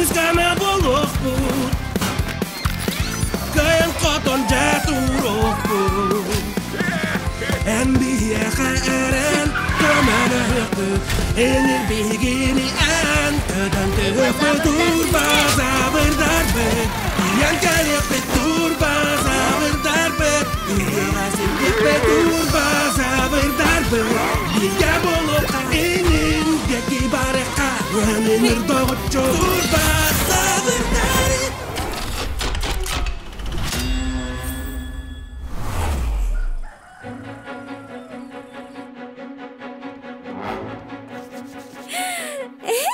Күүскэ буолуохпут, кыайан хотон дьэ туруохпут. Эн биһиэхэ эрэн көмөлөһүөхпүт, Энир биһигини эн көтөн түһүөхпүт, Турбазаврдарбыт, тиийэн кэлиэхпит, Турбазаврдарбыт, үйэҕэ сирдиэхпит, Турбазаврдарбыт, бииргэ буолуохха, инин диэки барыахха, Өнүнүр доҕоччу Турбазаврдар.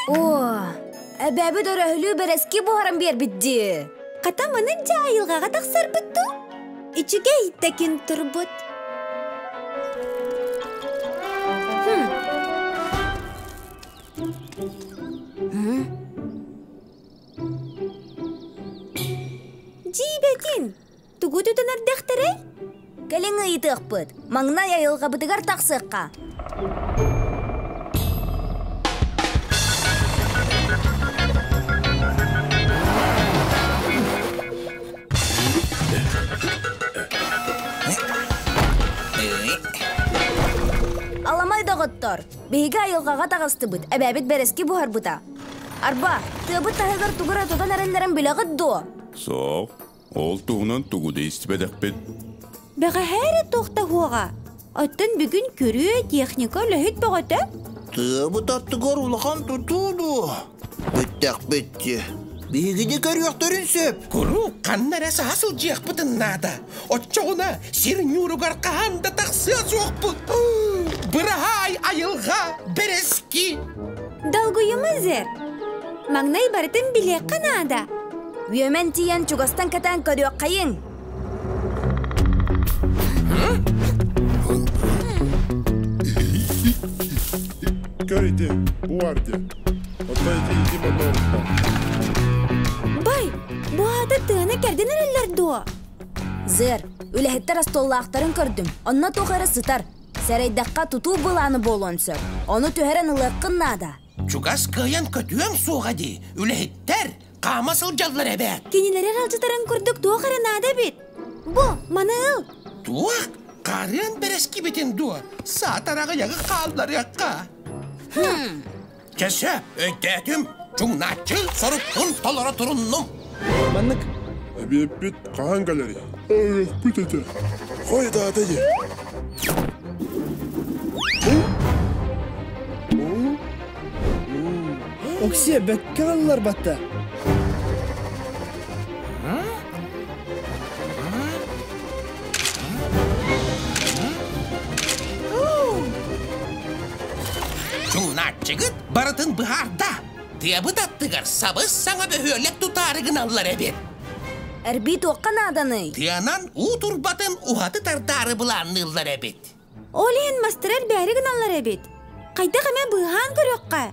Оо, эбээбит өрөһүлүү бэрэски буһаран биэрбит дии. Хата маны дьэ айылҕаҕа тахсарбыт дуу? Үчүгэй тэкин турбут. Дьиибэтин! Тугу тутан эрдэхтэрэй? Кэлиҥ ыйытыахпыт. Маҥнай айылҕабытыгар тахсыахха. Аламай доҕоттор, биһиги айылҕаҕа таҕыстыбыт, эбээбит бэрэски буһарбыта. Арба, тыабыт таһыгар тугу эрэ тутан эрэллэрин билэҕит дуо? Суох. Ол туһунан тугу да истибэтэхпит. Бэҕэһээ эрэ туохтаһуоҕа. Оттон бүгүн күрүө, техника үлэһит бөҕөтө. Тыабыт аттыгар улахан тутуу дуо? Бүттэхпит дии. Биһигини көрүөхтэрин сөп. Куруук ханна эрэ саһа сылдьыахпытын наада. Оччоҕуна сир ньууругар хаһан да тахсыа суохпут. Быраһаай айылҕа, бэрэски. Долгуйума Зер. Маҥнай барытын билиэххэ наада. Үөмэн тиийэн чугастан кэтээн көрүөххэйиҥ. Көр ити, бу бар дии. Оттон ити ити манна олордо. Бай, бу аата тыаны кэрдэн эрэллэр дуо? Зыр, үлэһиттэр остуоллаахтарын көрдүм. Онно туох эрэ сытар. Сэрэйдэххэ тутуу былааны буолуон сөп. Ону түһэрэн ылыаххын наада. Чугас кыайан көтүөм суоҕа дии. Үлэһиттэр хаама сылдьаллар эбээт. Кинилэри аралдьытарын курдук туох эрэ наада эбит. Бу, маны ыл. Туох? Харыан бэрэскибитин дуо? Саатар аҕыйаҕы хаалларыахха. Чэ сөп, өйдөөтүм. Чуҥнааччы сорукпун толоро туруннум. Маннык Эбиэппит хаһан кэлэрий? Өлүөхпүт этэ. Хойутаата дии. Оксиэ бэккэ ылларбатта. Чуҥнааччыгыт барытын быһаарда. Тыабыт аттыгар сабыс-саҥа бөһүөлэк тутаары гыналлар эбит. Эрбии туохха нааданый? Тыанан уу турбатын уһаты тардаары былаанныыллар эбит. Ол иһин мастары эрбээри гыналлар эбит. Хайдах эмэ быыһаан көрүөххэ.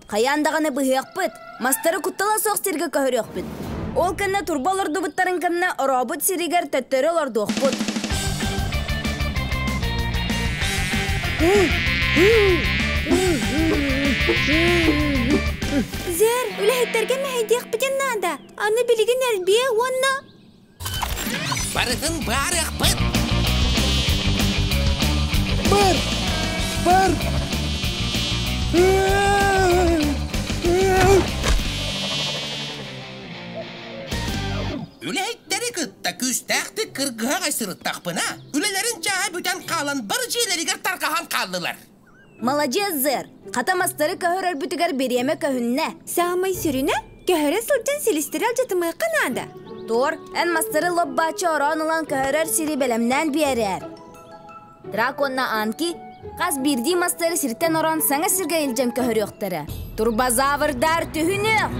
Хайаан даҕаны быһыахпыт, мастары куттала суох сиргэ көһөрүөхпүт. Ол кэннэ турба олордубуттарын кэннэ орообут сиригэр төттөрү олордуохпут. Зер, үлэһиттэргэ мэһэйдиэхпитин наада. Аны билигин элбиэ уонна Барытын баарыахпыт. Бар! Бар! Үлэһиттэри кытта күүстээхтик кыргыһа сырыттахпына, үлэлэрин чааһа бүтэн хаалан бары дьиэлэригэр тарҕаһан хааллылар. Маладьыас, Зер! Хата мастары көһөрөрбүтүгэр бириэмэ көһүннэ. Саамай сүрүнэ, көһөрө сылдьан силистэри алдьатымыахха наада. Туор, эн мастары лоп-бааччы ороон ылан көһөрөр сири бэлэмнээн биэрээр. Драк уонна Анки хас биирдии мастары сиртэн ороон саҥа сиргэ илдьэн көһөрүөхтэрэ. Турбозаврдар түһүнүөх!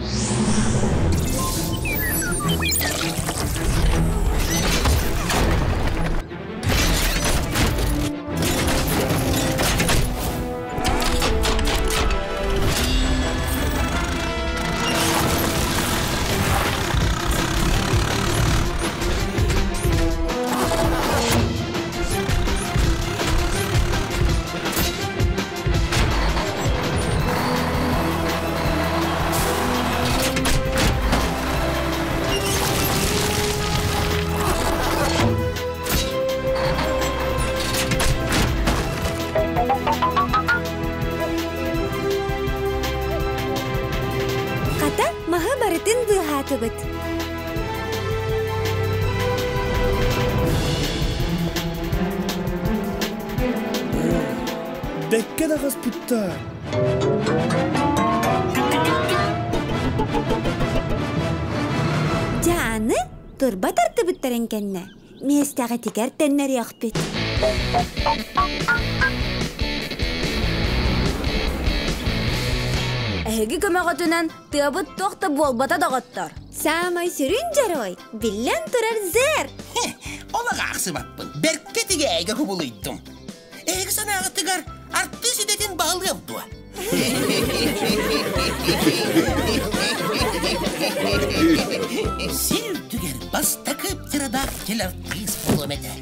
Дьону барытын быыһаатыбыт. Бэккэ да хаспыттар. Дьааны турба тартыбыттарын кэннэ миэстэҕитигэр төннөрүөхпүт. Эһиги көмөҕүтүнэн тыабыт туох да буолбата доҕоттор. Саамай сүрүн дьоруой, биллэн турар Зер. Олох аахсыбаппын. Бэркэ тигээйгэ кубулуйдум. Эһиги санааҕытыгар артыыс идэтин баһылыам дуо? Сир үрдүгэр бастакы птеродактиль артыыс буолуом этэ.